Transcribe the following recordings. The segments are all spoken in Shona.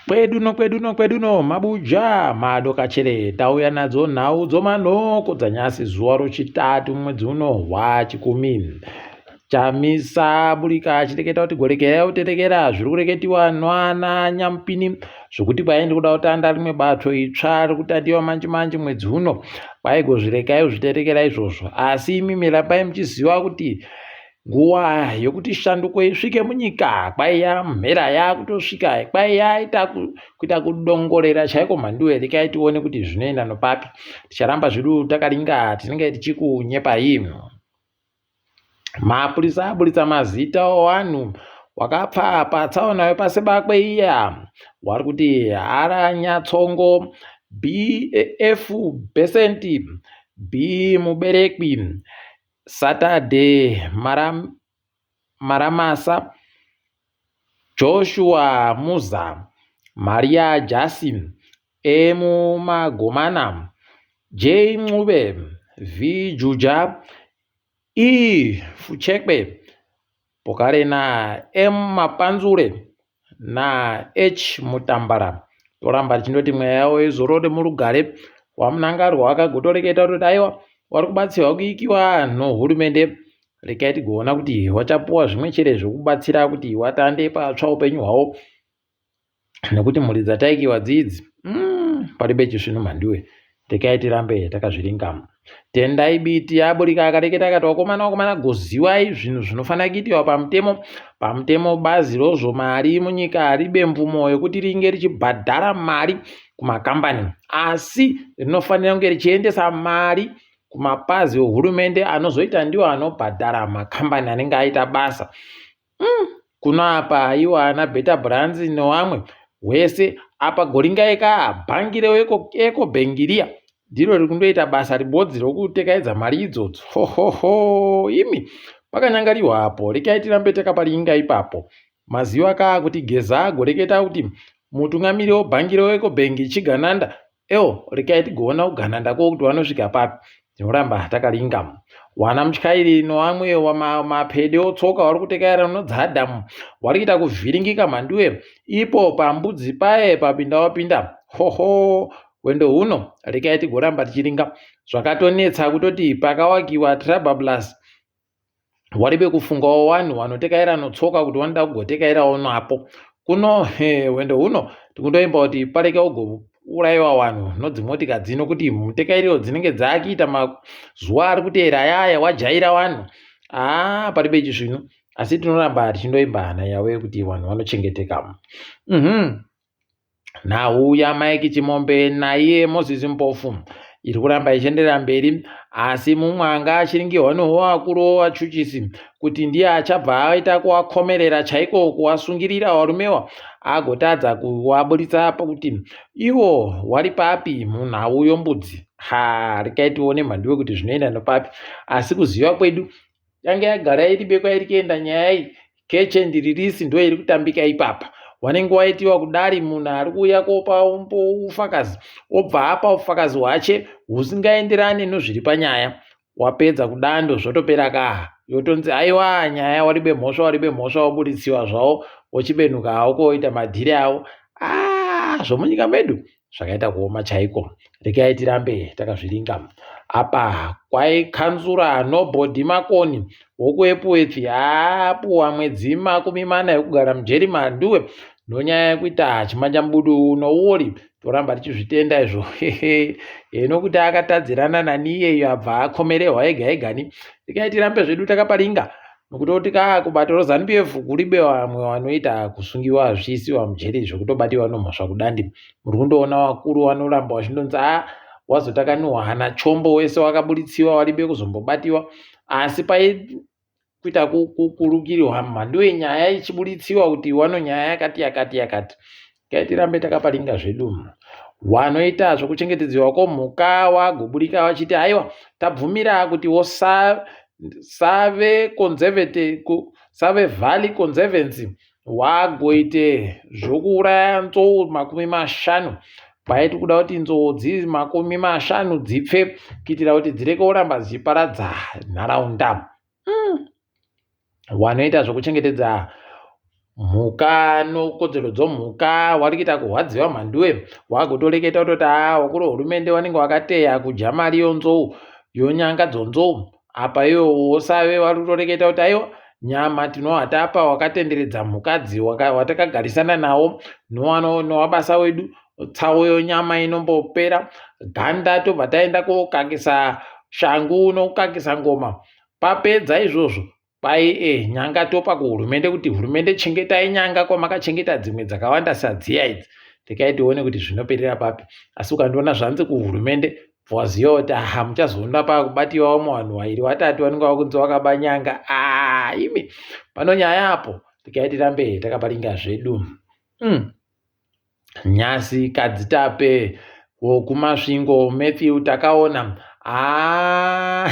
Kwedu no kwedu no kwedu no mabuja madokachere tauya nadzo nhau dzomanhoko dzanyasi zuva rochitatu mwedzi uno wachikumi. Chamisa burika achireketa kuti gorekerai uterekera zviri kureketiwa nwana nyamupini zvokuti kwai ndiri kuda kutanda rimwe bato itsva riri kutandiwa manje manje mwedzi uno kwaigozvirekai kuzviterekera izvozvo asi imimi rambai muchiziva kuti Nguva yokuti shanduko isvike munyika kwaiya mhera yakutosvika kwaiya ita kuita kudongorera chaiko mhanduwe rekai tione kuti zvinoenda nopapi ticharamba zvedu takaringa tinenge tichikunyepai mapurisa aburitsa mazita owanhu wakapfa patsaona yepasebakwe iya wari kuti haranyatsongo bf besenti b muberekwi Saturday Maramasa, Joshua Muza, Maria Jasi, M Magomana, J Ncube, V Juja, E Fuchekwe, Pokarena M Mapanzure naH Mutambara. Toramba tichindoti mweya yavo izorore murugare. WaMnangarwa wakagotoreketa kutoti aiwa wari kubatsirwa kuikiwa nohurumende regai tigoona kuti wachapuwa zvimwe chere zvekubatsira kuti watande patsva upenyu hwavo nekuti mhuri dzataikiwa dzidzi mm, paribe chisvinu mhandiwe regai tirambe takazviringa Tendai Biti aburika akareketa akati vakomana vakomana goziwai zvinhu zvinofanira kuitiwa pamutemo pamutemo bazi rozvomari munyika haribe mvumo yekuti ringe richibhadhara mari kumakambani asi rinofanira kunge richiendesa mari kumapazi ehurumende anozoita ndiwo anobhadhara makambani anenge aita basa mm. Kuno apa iwo ana Beta Brands newamwe wese apa goringai ka bhangi reEcobank riya ndiro riri kundoita basa ribodzi rokutekaidza mari idzodzo hohoho imi pakanyangariwa apo rekai tirambe takaparinga ipapo maziva ka kuti Geza agoreketa kuti mutungamiri webhangi reEcobank Chigananda Ewo, rekai tigoona kugananda ko kuti vanosvika papi. Tinoramba takaringa. Wana mutyairi nowamwe mapede otsoka wari kutekaira nodzadhamu wari kuita kuvhiringika mhanduwe ipo pambudzi paye papinda wapinda. Hoho, hwendo huno rekai tigoramba tichiringa. Zvakatonetsa kutoti pakawakiwa Trabablas waribe kufungawo wanhu wanotekaira notsoka kuti wanoda kugotekairawo napo kuno hwendo huno tikundoimba kuti pareke ugouraiwa wanhu nodzimotika dzino kuti mutekairiro dzinenge dzakuita mazuva ari kuteera ayaya wajaira wanhu haa paribe chisvinu asi tinoramba tichindoimba hana yavo yekuti vanhu vanochengeteka mm -hmm. Nhau yaMike Chimombe naiye Moses Mpofu iri kuramba ichienderera mberi asi mumwe anga achiringirwa nehuvakuru vachuchisi kuti ndiye achabva aita kuvakomerera chaiko kuwasungirira varumewa agotadza kuvaburitsa pakuti ivo wari papi munhau yombudzi ha rekai tione mhanduwe kuti zvinoenda nopapi asi kuziva kwedu yange yagara iri bekwairi kuenda nyaya iyi Catch and release ndo iri kutambika ipapa. Wanenge waitiwa kudari munhu ari kuuya kopa ufakazi obva apa ufakazi hwache husingaenderani nozviri panyaya. Wapedza kudando zvotopera kaha. Yotonzi aiwa nyaya waribe mhosva waribe mhosva woburitsiwa zvawo wochibenuka hawo koita madhiri awo. Ah, zvomunyika medu zvakaita kuoma chaiko regai tirambe takazviringa apa kwai kanzura nobody makoni wokuepuwethi apuwa mwedzi 40 yekugara mujeri manduwe nonyaya yekuita chimanjamubudu nouori toramba tichizvitenda izvo nokuti akatadzirana nani iyeyo abva akomerehwa ega egani regai tirambe zvedu takaparinga Nokutoti ka kubato roZanu PF kuribe vamwe vanoita kusungiwa zvichiisiwa mujeri zvekutobatiwa nomhosva kudandi. Muri kundoona vakuru vanoramba vachindonzi a wazotakaniwa hana chombo wese wakaburitsiwa waribe kuzombobatiwa asi pai kuita kukurukirwa mhandu yenyaya ichiburitsiwa kuti wano nyaya yakati yakati yakati. Kai tirambe takaparinga zvedu. Wanoita zvekuchengetedziwa kwomhuka wagoburika vachiti aiwa tabvumira kuti wosa Save Conservate, Save Valley Conservancy wagoite zvokuuraya nzou 50 paiti kuda kuti nzou dziri 50 dzipfe kuitira kuti dzireke kuramba dzichiparadza nharaunda. Wanoita zvekuchengetedza. mhuka nokodzero dzomhuka wari kuita kurwadziwa mhanduwe wakutoreketa kutoti haa wakuru hurumende wanenge wakateya kudya mari yonzou yonyanga dzonzou apa iwo wosave wari kutoreketa kuti aiwa nyama tinohatapa wakatenderedza mhukadzi watakagarisana nawo nowabasa wedu tsawo yonyama inombopera ganda tobva taenda kokakisa shangu nokukakisa ngoma papedza izvozvo Kwai eh nyanga topa kuhurumende kuti hurumende chengetai nyanga kwamakachengeta dzimwe dzakawanda sadziya idzi. Rekai tione kuti zvinoperera papi. Asi ukandiona zvanzi kuhurumende bvawaziva kuti aha muchazoona pakubatiwa vamwe vanhu vairi vatatu vanenge vakunzi vakaba nyanga. Ah imi pano nyaya apo. Rekai tirambe takaparinga zvedu. Nyasi Kadzitape wokuMasvingo Matthew Takaona haa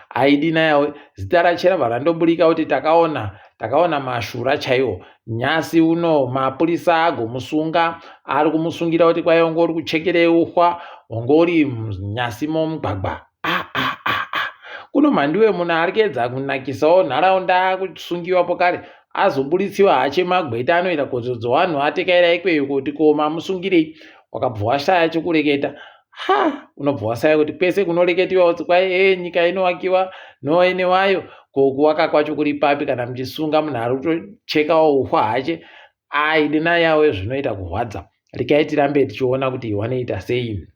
aidi naye zita rache rabva randoburika kuti Takaona takaona mashura chaiwo nyasi uno mapurisa agomusunga ari kumusungira kuti kwai wanga uri kuchekerei uhwa wanga uri nyasi momugwagwa ah, ah, ah, ah. Kuno mhanduwe munhu ari kuedza kunakisawo nharaunda akusungiwa pokare azoburitsiwa hache magweta anoita kodzero dzevanhu atekaira ikweyo kuti ko mamusungirei wakabva washaya chekureketa ha unobva wasaya kuti kwese kunoreketiwa kuti kwai e nyika inowakiwa noene wayo ko kuwaka kwacho kuri papi kana muchisunga munhu ari kutochekawo uhwa hache aidi nayawe zvinoita kurwadza Regai tirambe tichiona kuti wanoita sei.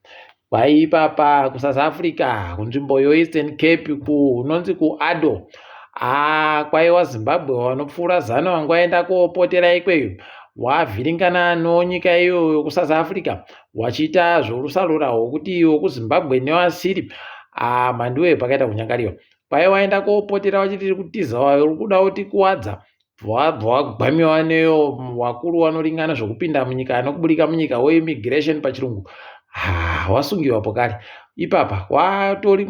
Kwai ipapa kuSouth Africa kunzvimbo yoEastern Cape kunonzi kuAdo. Ah, kwaiwa Zimbabwe vanopfuura zano vanga vaenda kopotera ikweyo wavhiringana nonyika iyoyo kuSouth Africa wachiita zvorusarura hwokuti iwo kuZimbabwe newasiri ah, mhanduwe pakaita kunyangariwa kwai waenda kopotera wachiti tiri kutiza uri kuda kutikuwadza Wabva wagwamiwa neyo wakuru wanoringana zvokupinda munyika anokuburika munyika weimmigration pachirungu ha wasungiwa pokari ipapa watori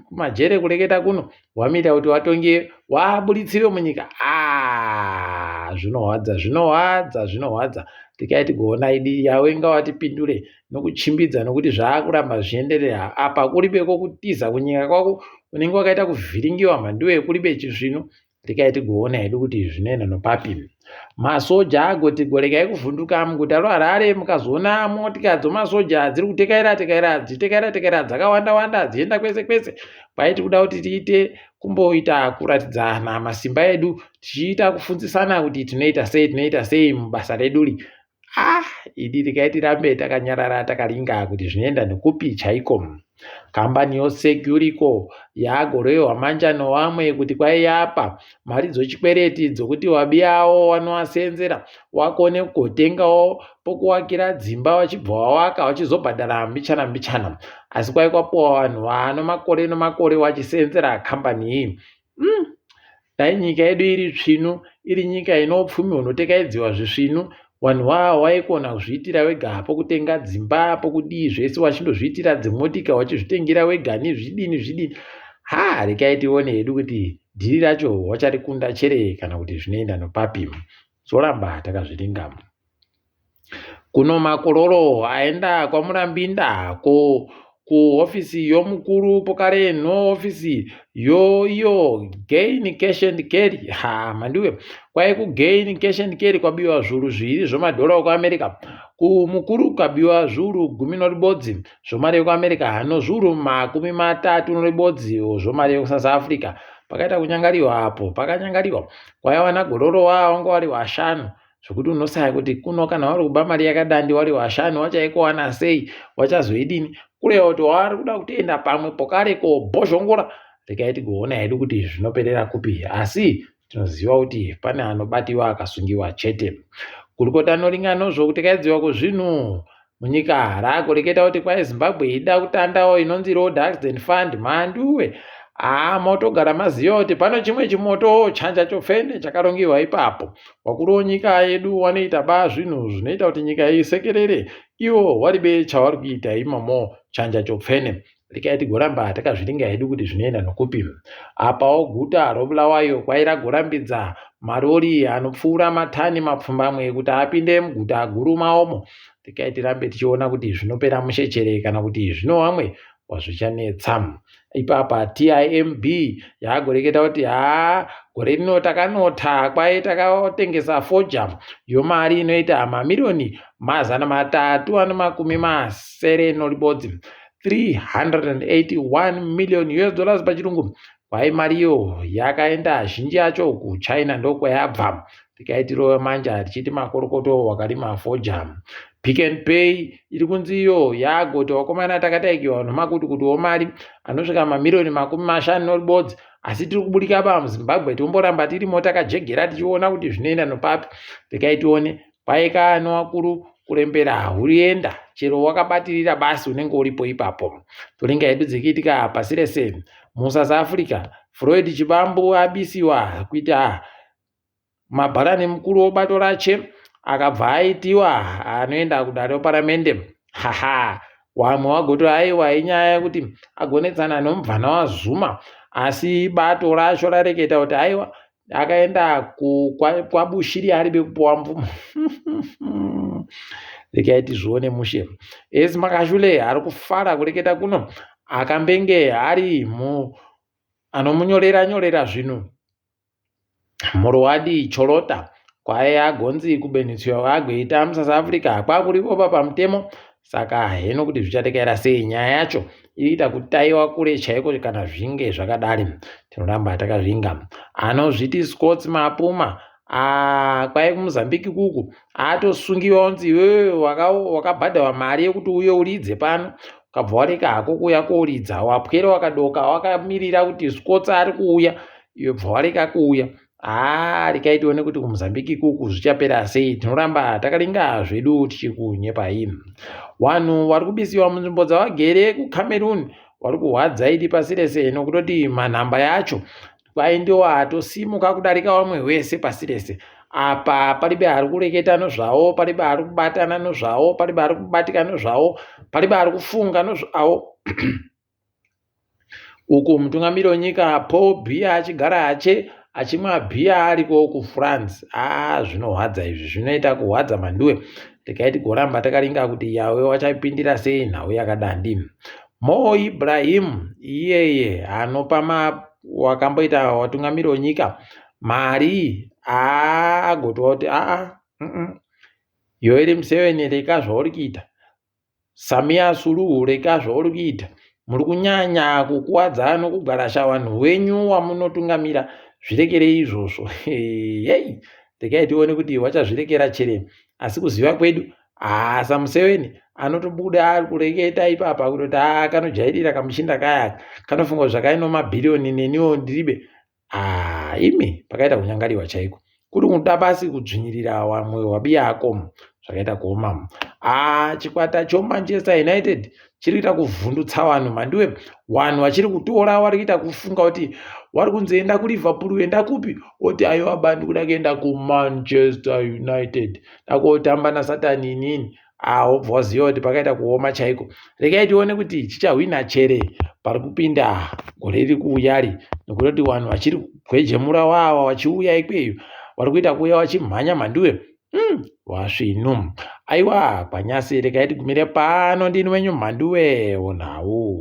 kumajere kureketa kuno wamira kuti watonge waburitsiwe munyika a zvinohwadza zvinohwadza zvinohwadza tikai tigoona idi yawe ngawatipindure nokuchimbidza nokuti zvaakuramba zvienderera apa kuribeko kutiza kunyika kwako unenge wakaita kuvhiringiwa mhanduwe kuribe chisvinu Rekai tigoona hedu kuti zvinoenda nopapi. Masoja agoti gorekai kuvhunduka muguta roHarare mukazoona motika dzomasoja dziri kutekaira tekaira dzichitekaira tekaira dzakawanda wanda dzichienda kwese kwese. Kwaiti kuda kuti tiite kumboita kuratidzana masimba edu tichiita kufundzisana kuti tinoita sei tinoita sei mubasa reduri. Ah, idi regai tirambe takanyarara takaringa kuti zvinoenda nekupi chaiko. Kambani yoSecurico yaagorohwa manja nowamwe kuti kwaiyapa mari dzochikwereti dzokuti wabiyawo wanoasenzera wakone kugotengawo pokuwakira dzimba wachibva wawaka wachizobhadhara mbichana mbichana. Asi kwai kwapuwa vanhu vaano makore nomakore wachisenzera kambani iyi. Dai nyika yedu iri tsvinu, iri nyika ine upfumi hunotekaidziwa zvisvinu, wanhu wawo waikona kuzviitira wega pokutenga dzimba, pokudii zvese wachindozviitira dzimotika wachizvitengera wega nezvidini zvidini. Ha, rekai tione hedu kuti dhiri racho wacharikunda chere kana kuti zvinoenda nopapi. Toramba takazviringa. Kuno makororo aenda kwaMurambinda ko kuhofisi yomukuru pokare nohofisi yoiyo Gain Cash and Carry ha mhanduwe kwai kuGain Cash and Carry kwabiwa zviuru zviiri zvemadhora okuAmerica kumukuru kukabiwa zviuru gumi noribodzi zvomari yekuAmerica nozviuru 30 noribodzi zvomari yekuSouth Africa pakaita kunyangariwa apo pakanyangariwa kwaiva nagororo wanga wari washanu zvekuti unosaya kuti kuno kana wari kuba mari yakadandi wari washanu wachaikuwana sei wachazoidini kureva kuti wari kuda kutoenda pamwe pokare kobhozhongora regai tigoona hedu kuti zvinoperera kupi asi tinoziva kuti pane anobatiwa akasungiwa chete gurukota noringanozvo kuti kaidziwa kuzvinhu Munyika raakureketa kuti kwai Zimbabwe ida kutandawo inonzi Road Accident Fund mhanduwe. Haa motogara maziva kuti pano chimwe chimoto chanja chofene chakarongiwa ipapo. Wakuru wonyika yedu wanoita ba zvinhu zvinoita kuti nyika isekerere iwo waribe chawari kuita imomo chanja chopfene. Rekai tigoramba takazviringa hedu kuti zvinoenda nokupi. Apawo guta roBulawayo kwai ragorambidza marori anopfuura matani mapfumbamwe kuti apinde muguta guru maomo. Rekai tirambe tichiona kuti zvinopera mushe chere kana kuti zvino vamwe. wazvichanetsa. Ipapa TIMB yagoreketa kuti haa gore rino takanota kwaye takatengesa foja yomari inoita mamiriyoni 376 381 million US dollars pachirungu kwai mari iyo yakaenda zhinji yacho kuchina ndokwayabva tikaitiro manja tichiti makorokoto wakarima foja Pick and Pay iri kunzi iyo yagoti wakomana takataikiwa nomakuti mari anosvika mamiriyoni 51 asi tiri kubudika ba muzimbabwe tomboramba tirimo takajegera tichiona kuti zvinoenda nopapi rekai tione kwaika nowakuru kurembera hurienda chero wakabatirira basi unenge uripo ipapo toringa hedu dzikiitika pasi rese musouth africa floyd chibambu abisiwa kuita mabharani mukuru webato rache akabva aitiwa anoenda kudare reparamende haha wamwe wagoti aiwa inyaya yekuti agonetsana nomubvana wazuma asi bato racho rareketa kuti aiwa akaenda kwabushiri aribe kupuwa mvumo rekai tizvione mushe esi makashule ari kufara kureketa kuno akambenge ari mu anomunyorera nyorera zvinhu Murwadi Cholota kwaye agonzi kubenetswa agoita muSouth Africa kwakuripo pamutemo saka heno kuti zvichatekaira sei nyaya yacho iriita kutaiwa kure chaiko kana zvinge zvakadari tinoramba takazvinga anozviti Scott Mapuma kwai kumozambique kuku atosungiwa unzi iwewe wakabhadharwa mari yekuti uye uridze pano ukabva wareka hako kuuya koridza wapwere wakadoka wakamirira kuti Scott ari kuuya iwe bva wareka kuuya haa rekai tione kuti kumozambique ikuku zvichapera sei tinoramba takaringa zvedu tichikunyepai vanhu vari kubisiwa munzvimbo dzavagere kucameroon vari kuhwadza idi pasi rese nokutoti manhamba yacho kwai ndiwo atosimuka kudarika vamwe wese pasi rese apa paribe ari kureketa nozvawo paribe ari kubatana nozvawo paribe ari kubatika nozvawo paribe ari kufunga nozvawo uku mutungamiri wenyika Paul Biya achigara ache achimwa bhiya ariko kuFrance aa zvinohwadza izvi zvinoita kuhwadza manduwe regai tigoramba takaringa kuti yawe wachapindira sei nhau yakadandi Mo Ibrahim iyeye anopa wakamboita watungamiri wenyika mari aa agotwa kuti aa Yoweri Museveni reka zvauri kuita Samia Suluhu reka zvauri kuita muri kunyanya kukuwadza nokugarasha vanhu venyu wamunotungamira zvirekerei izvozvo hei regai tione kuti wachazvirekera chere asi kuziva kwedu haa samuseveni anotobuda ari kureketa ipapa kutoti haa kanojairira kamuchinda kaya kanofunga zvakaino mabhiriyoni neniwo ndiribe haa imi pakaita kunyangariwa chaiko kuri kuda basi kudzvinyirira wamwe wabiyako zvakaita kuoma haa chikwata chomanchester united chiri kuita kuvhundutsa vanhu mhandiwe vanhu vachiri kutora vari kuita kufunga kuti vari kunzi enda kuliverpool enda kupi oti aiwa ba ndikuda kuenda kumanchester united ndakotamba nasatani inini ah wobva waziva kuti pakaita kuoma chaiko regai tione kuti chichahwina chere pari kupinda gore riri kuuyari nokutoti vanhu vachiri kugwejemura wawa vachiuya ikweyo vari kuita kuuya vachimhanya mhanduwe wasvinu aiwa kwanyasi regai tigumire pano ndini wenyu mhanduwe wonhau.